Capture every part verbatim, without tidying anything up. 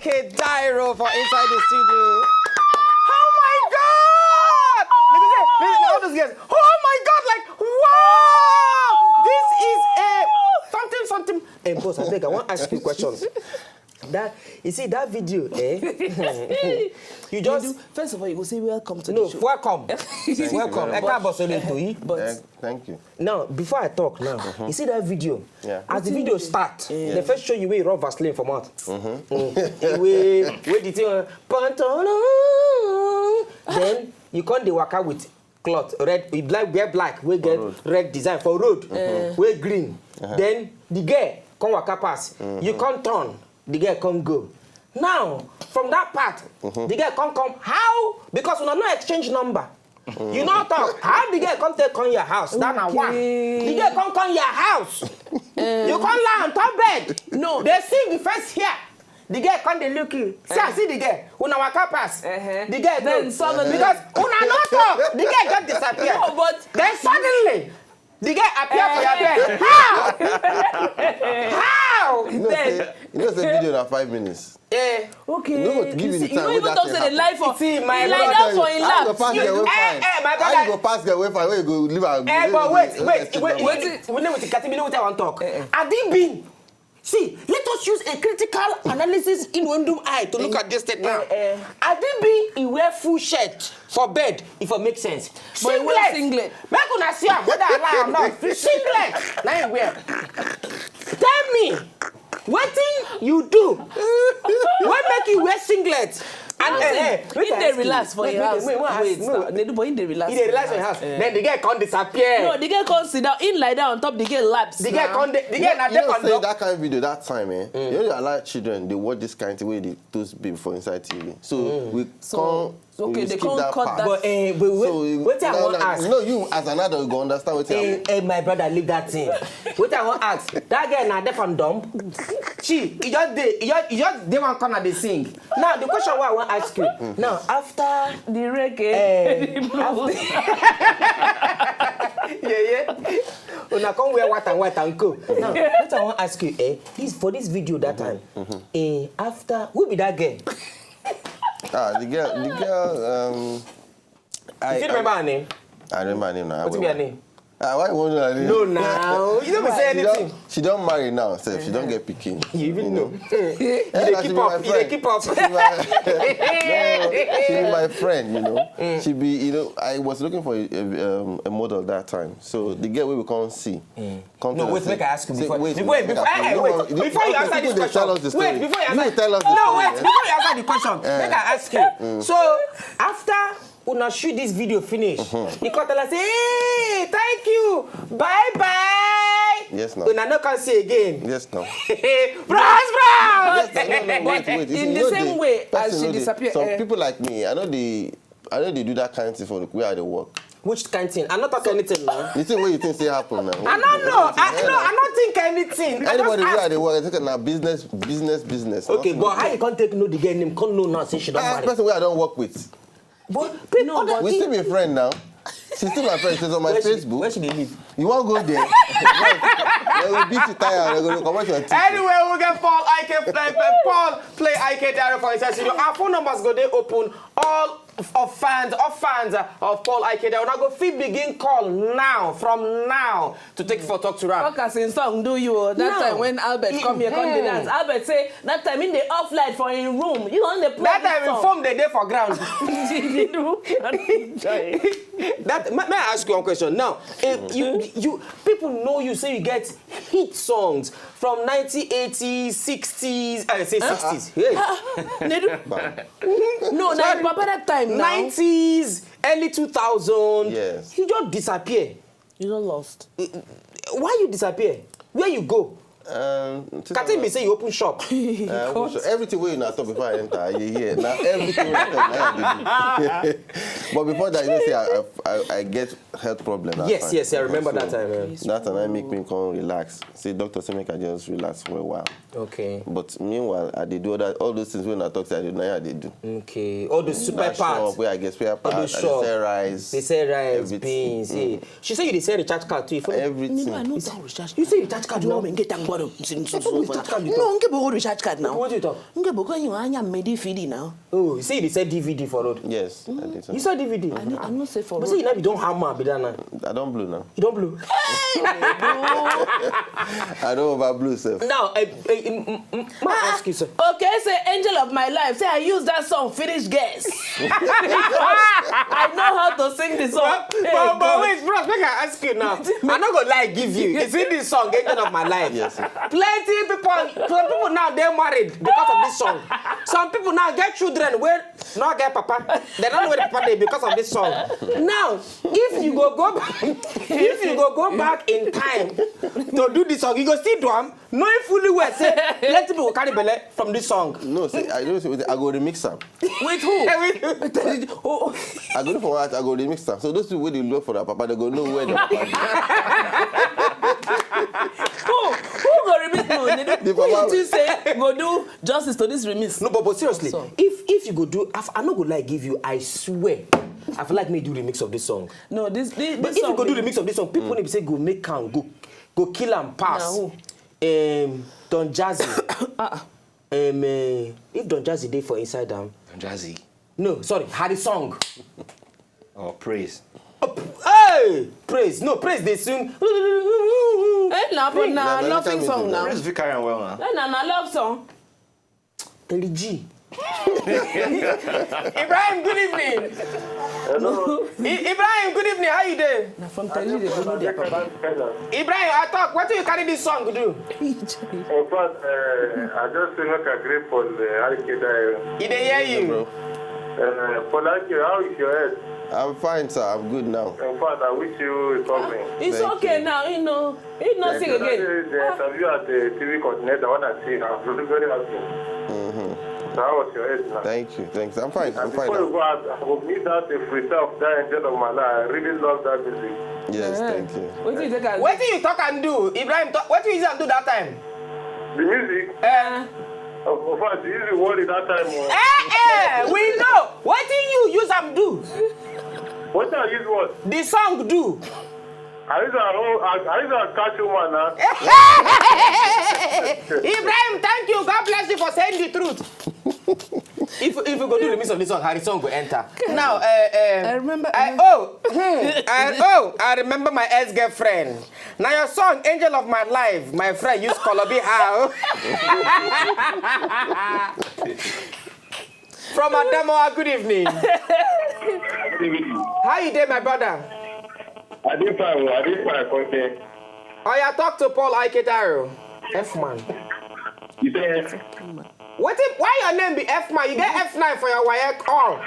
Kedairo for inside the studio. Oh my God! Let me say, let me, all those girls. Oh my God! Like, wow! This is a something, something. Hey, boss, I beg, I want to ask you questions. That, you see that video, eh? You just First of all, you go say welcome to no the show. Welcome, welcome. Ẹ káàbọ̀ sórí ètò yìí. But Eh, thank you. Now, before I talk now, you see that video? Yeah. As the video start, they first show you where you rub Vaseline for mouth. Mm. Where, where the thing, uh, pantolo. Then you come the waka with cloth, red, you black, wear black, we get road. Red design for road, we green. Then the girl come waka pass, you come turn, the girl come go. Now, from that part, the girl come come. How? Because una no exchange number. You no talk. How the girl come take come your house? That na one. Okay. The girl come come your house. You come lie on top bed. No. They see the first here. The girl come dey look you. See, I see the girl. Una waka pass. Uh-huh. The girl Then go. suddenly- Because una no talk. The girl just disappear. No, but Then suddenly, the girl appear for your bed. How? How? You know, Then- say, you know, say video na five minutes. Eh. Okay. No go give you the see, time you wey even that talk thing say the happen. life for See, my he brother lie down for in How you go lap. pass You- the way Eh, fine. eh, my How brother. You go pass the way fine? Where you go leave am? Eh, but wait, wait, wait, wait, What wait, is- wait, wait, Katim, you know what I want to talk. Eh, eh. Adibin. See, let us use a critical analysis in Wendum eye to look at this state now. Eh, eh. Adibin, he wear full shirt for bed, if it makes sense. But he wear singlet. Make una see am, whether I lie or not. Singlet. Now he wear. Tell me, wetin you do? What make you wear singlet? And eh, eh, If they relax for your house, wait, wait, but if they relax, If they relax for your house, then the girl come disappear. No, the girl come sit down. In like that on top, the girl laps. The girl come, the, the girl na You there know, for say dog. That kind of video that time, eh? You know, you allow children they watch this kind of thing where they those babe for inside T V. So we So, can't. okay, we they skip can't that cut part. that. But eh, but wait, So you- wetin I no, wan no, ask? No, you as an adult, you go understand what Eh, happen. Eh, my brother, leave that thing. Wetin I wan ask? That girl na deaf and dumb. She, you just dey, you just, you just dey one corner dey sing. Now the question wey I wan ask you. Now after The reggae. Eh, after, yeah, yeah. Una come wear white and white and co. Now, what I wan ask you, eh, this for this video that time, eh, after who be that girl? Ah, the girl, the girl. Um, I, You fit remember her name? I remember her name now. Wetin be her name? Ah, why you want to know her name? No, now you don't say She don't, anything. she don't marry now, sef. She don't get pikin. You even know. Yeah, dey na, keep she be up, my you dey friend. keep up. She be my, no, she be my friend, you know. She be, you know, I was looking for a, a, um, a model that time. So the girl we will come see. Come No, to wait, the make I ask you say, before. Wait, Before, make before, I ask eh, you. wait, No, no, before you okay, answer this people dey question. Tell us the story. Wait, before you answer. You tell us the No, story, wait, eh? before you answer the question, make I ask you. So after una shoot this video finish, you come tell us say, "Hey, thank you, bye bye." Yes, now. Una no come see again. Yes, now. Bros, bros. Yes, now. No, no, wait, wait. You In see, the you know same the way person as she know the- disappear, Some eh. People like me, I know they, I know they do that kind of thing for the way I dey work. Which kind thing? I not talk anything now. The thing where you think say happen now. I don't know. I no, I don't think anything. I Anybody just where I ask. Dey work, I think na business, business, business. Okay, Nothing but much. How you can't take no the girl name? Can't know now say she don't Ah, marry. Person where I don't work with. But people No, other but- We still be friend now. She still my friend. She's on my Where she, Facebook. Where she dey live? You won't go there. They will beat you tired. They will come out your teeth. Anyway, we get Paul Ike play, play Paul play Ike Diary for his studio. Our phone numbers go dey open. All of fans, of fans of Paul Ike Diary. Una go fit begin call now, from now to take for talk to am. Talk as in song do you o. That No. Time when Albert come here, come dey dance. Albert say that time in the off light for him room. You on the play That this time, him song. Phone dey dey for ground. Enjoy. That may, may I ask you one question now? Eh, you you people know you say you get hit songs from nineteen eighties, sixties, I say sixties. Hey. Nedu. No, na Sorry. Papa that time now. nineties, early two thousand. Yes. He just disappear. You don't lost. Why you disappear? Where you go? Um, Katim be say you open shop. Uh, so everything wey una talk before I enter, I dey hear. Now everything wey una talk, na I dey do. But before that, you know say I, I, I, I get health problem. That Yes, time. Yes, I remember So that time. Yeah. That time I make me come relax. Say doctor say make I just relax for a while. Okay. But meanwhile, I dey do other all those things wey una talk say I dey do. Now I dey do. Okay. All the super That shop parts. Where I get spare All the parts, I dey shop. Sell rice. They sell rice, Everything. Beans. Yeah. She say you dey sell recharge card too. If Everything. No, I know that recharge. You say recharge card You now. want me get am? What do you talk? No, nke bụ recharge card now. What do you talk? Nke bụ go you anya medi fidi now. Oh, you say you dey sell D V D for road. Yes, I did. You saw D V D. I no, I no say for But say you road. Now be don hammer be that now. I don't blue now. You don't blue. I don't over blue self. Now, I, I, mm, mm, mm, ma ask you, sir. Okay, say angel of my life. Say I use that song finish guess. Because I know how to sing the song. But, Hey, but, but God. Wait, bros, make I ask you now. I no go lie give you. You see this song, Angel of My Life. Yes, sir. Plenty people, some people now dey married because of this song. Some people now get children wey no get papa. They don't know where the papa dey because of this song. Now, if you go go back, if you go go back in time to do this song, you go still do am, knowing fully well say plenty people carry belle from this song. No, see, I don't see. I go remix am. With who? Eh, with- I go look for what I go remix am. So those people wey dey look for their papa, they go know where their papa dey. Who who go remix? No, they don't. The Who papa- you think say go do justice to this remix? No, but, but seriously, Song. If if you go do, I, I no go lie give you. I swear, I feel like me do remix of this song. No, this this, But this if song you go do dey- remix of this song, people need to say go make am go go kill am pass. Na who? Um, Don Jazzy. um, uh, if Don Jazzy dey for inside am. Jazzy. No, sorry, Harry song. Or praise. Hey, praise. No, praise dey sing. Eh, na but na Na nothing American song music. now. Praise fit carry am well now. Eh, na na love song. Lady G. Ibrahim, good evening. Hello. I- Ibrahim, good evening. How you dey? Na from Tali dey go know their papa. Ibrahim, I talk. What do you carry this song do? In fact, uh, I just say make I greet for the Alkeda. He dey hear you. Bro. Uh, for Alkeda, how is your head? I'm fine, sir. I'm good now. In fact, I wish you recovery. It's Thank okay you. now, you know. He no sing Yesterday, again. the interview at the T V coordinator, when I see her, I'm really very happy. Mm-hmm. So how was your head now? Thank you. Thanks. I'm fine. I'm And fine. before you Now. go out, I will need that a freestyle of that Angel of My Life. I really love that music. Yes, thank you. Wetin you take am? Wetin you talk and do? Ibrahim, talk, wetin you use and do that time? The music, Eh? of, of course, the easy worry that time. Oh. Eh, eh, we know. Wetin you use am do? What I use what? The song do. I use a whole, I, I use a catch woman now. Ibrahim, thank you. God bless you for saying the truth. If if you go do remix of this song, Harry song go enter. Now, uh, uh, I remember- I oh, hmm, I oh, I remember my ex girlfriend. Now your song, Angel of My Life, my friend use Kolobi how. From Adamoa, good evening. How you dey, my brother? I did fine, I did fine, okay. Oya, talk to Paul Aiketaro. F man. You say, What if, why your name be F man? You get F nine for your wire call.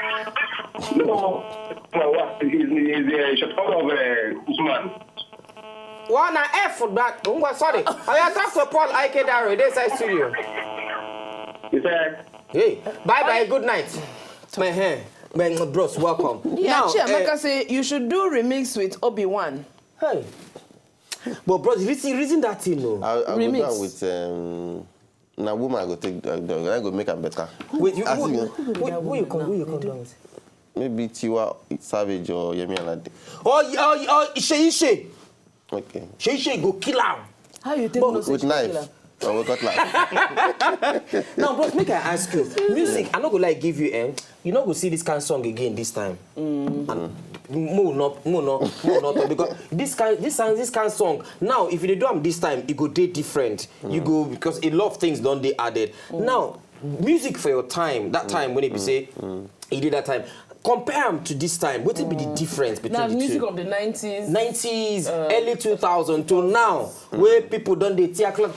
No, my wife is, is a short form of uh, Usman. One na F back. Ngwa, sorry. Oya, talk to Paul Aiketaro. Dey inside studio. You say, Hey, bye bye, good night. My hair. My bros, welcome. Yeah, Now, Chiamaka eh, say you should do remix with Obi Wan. Hey. But bros, reason, reason that thing, no. I, I go Remix. down with um, na woman I go take. I go, I go make am better. Wait, you, As who, in, who, who, who you come, who you come down with? Maybe Tiwa Savage or Yemi Alade. Oh, oh, oh, Ishe, Ishe. Okay. Ishe, Ishe go kill am. How you take But no say With she knife. kill am? I will cut life. Now, bros, make I ask you. Music, I no go like give you, eh? You no go see this kind of song again this time. And mo no, mo no, mo no, because this kind, this kind, this kind of song. Now, if you dey do am this time, it go dey different. You go because a lot of things don dey added. Now, music for your time, that time when it be say, you did that time. Compare am to this time. What would be the difference between Now the music two? Of the nineties. Nineties, Uh, early two thousand to now, where people don dey tear cloth.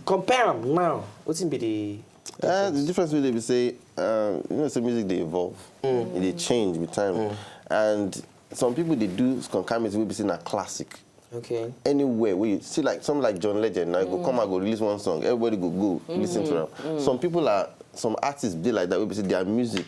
Compare am now. Wetin be the Uh, the difference wey dey be say, um, you know, say music dey evolve, e dey change with time, and some people dey do some kind music wey be say na classic. Okay. Anywhere where you see like some like John Legend now, go come and go release one song, everybody go go listen to am. Some people are some artists be like that wey be say their music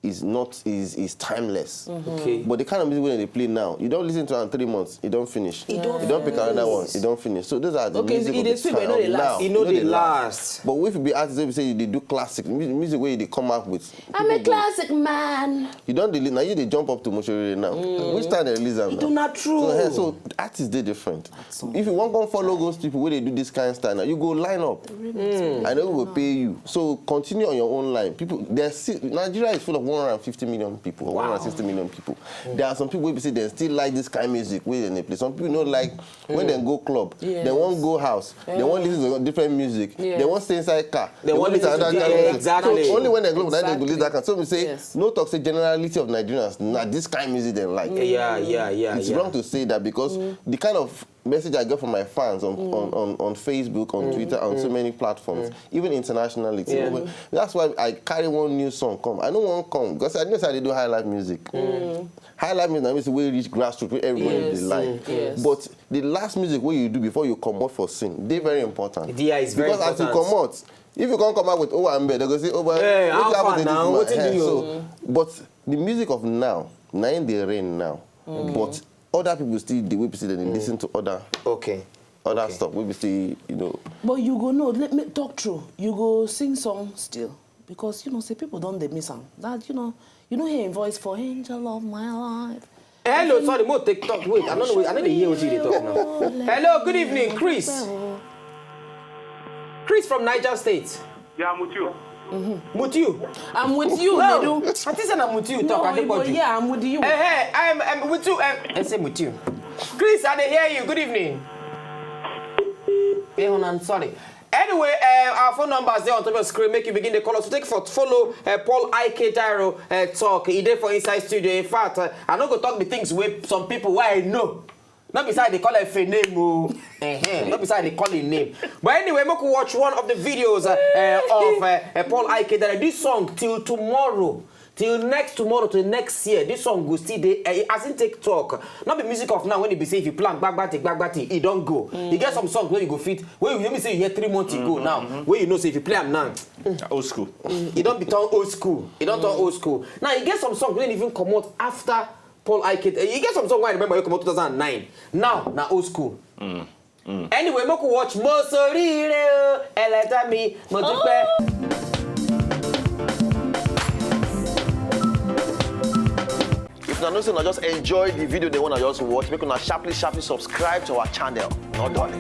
is not is is timeless. Okay. But the kind of music wey dem dey play now, you don listen to am three months, e don finish. E don You don pick another one, finish. E don finish. So those are the Okay, music so e of dey the sweet, time but e no of dey now. last. E no dey last. But if you be artist, if you say you dey do classic mu- music wey you dey come out with, I'm a classic man. You don dey now you dey jump up to Moshorie now. Which time dem release am? It na true. So, eh, so artists dey different. If you wan come follow those people wey dey do this kind style now, you go line up. I know we go pay you. So continue on your own line. People, there's still, Nigeria is full of one hundred fifty million people or one hundred sixty million people. There are some people wey be say dem still like this kind music wey dem dey play. Some people no like when dem go club. Dem wan go house. Dem wan listen to different music. Dem wan stay inside car. Dem wan listen to another kind the- music. Exactly. So only when dem go club, na dem go listen that Exactly. kind. So we say Yes. No talk say generality of Nigerians na this kind music dem like. Yeah, yeah, yeah. It's yeah. Wrong to say that because the kind of message I get from my fans on, on, on, on Facebook, on Twitter, on so many platforms, even internationally. Yeah. That's why I carry one new song come. I no wan come because I know say I dey do high life music. High life music na music wey reach grassroots wey everybody Yes, dey like. Yes. But the last music wey you do before you comot for scene dey very important. Yeah, it's very Because as you important. Comot, if you come come out with Owa Mbe, they go say, "Oh, but Eh, wetin how happen far to now? this Wetin man?" do Eh, you? So, but the music of now, na im dey reign now. But other people still dey wey be say dem dey listen to other Okay. other Okay. stuff wey be say you know. But you go know, let me talk true. You go sing song still because you know say people don dey miss am. That you know, you no hear im voice for "Angel of My Life." Hello, sorry, mo take talk. Wait, I don't know. I don't hear what you dey talk now. Hello, good evening, Chris. Chris from Niger State. Yeah, I'm with you. Mutiu. I'm with you, No, Nedu. I think say na Mutiu talk. No, I dey Igbo, you. Yeah, I'm with you. Eh, eh, I'm, I'm with you. Um, I say Mutiu. Chris, I dey hear you. Good evening. Eh, hold on, sorry. Anyway, uh, our phone numbers there on top of the screen. Make you begin to call us. We take for follow uh, Paul Ike Tyro uh, talk. He dey for inside studio. In fact, uh, I no go talk the things wey some people wey I know. Not beside they call it a name, oh. Eh, not beside they call it name. But anyway, make we watch one of the videos uh, uh, of uh, uh, Paul Ike Tyro. This song till tomorrow. Till next tomorrow, till next year, this song go still dey uh, as in take talk. Not be music of now when you be say if you plan gbagbati gbagbati, e don go. You get some songs where you go fit where you hear me say you hear three months ago now, where you know say if you play am now, Old school. e don be turn old school. E don turn old school. Now you get some songs wey even comot after Paul Ike. You get some songs wey I remember wey comot two thousand and nine. Now na old school. Anyway, make we watch Mo Sorire o, Ẹlẹ́dàá mi, mo dúpẹ́. If una know say una just enjoy the video they wanna just watch, make una sharply sharply subscribe to our channel. No darling.